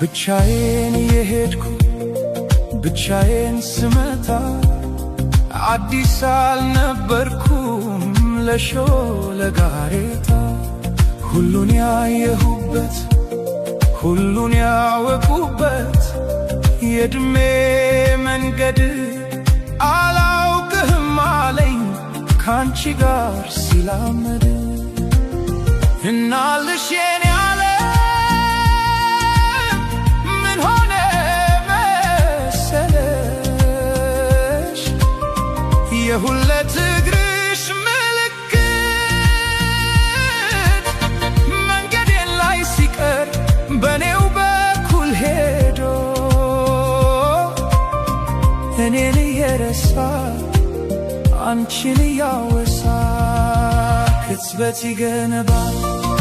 ብቻዬን የሄድኩ ብቻዬን ስመታ፣ አዲስ አልነበርኩም ለሾለ ጋሬታ። ሁሉን ያየሁበት፣ ሁሉን ያወቁበት የእድሜ መንገድ አላውቅህም አለኝ ካንቺ ጋር ሲላመድ። እናልሽ የኔ ዓለም፣ ምን ሆነ መሰለሽ? የሁለት እግርሽ ምልክት መንገዴን ላይ ሲቀር በኔው በኩል ሄዶ፣ እኔን እየረሳ አንቺን እያወሳ ቅጽበት ይገነባል።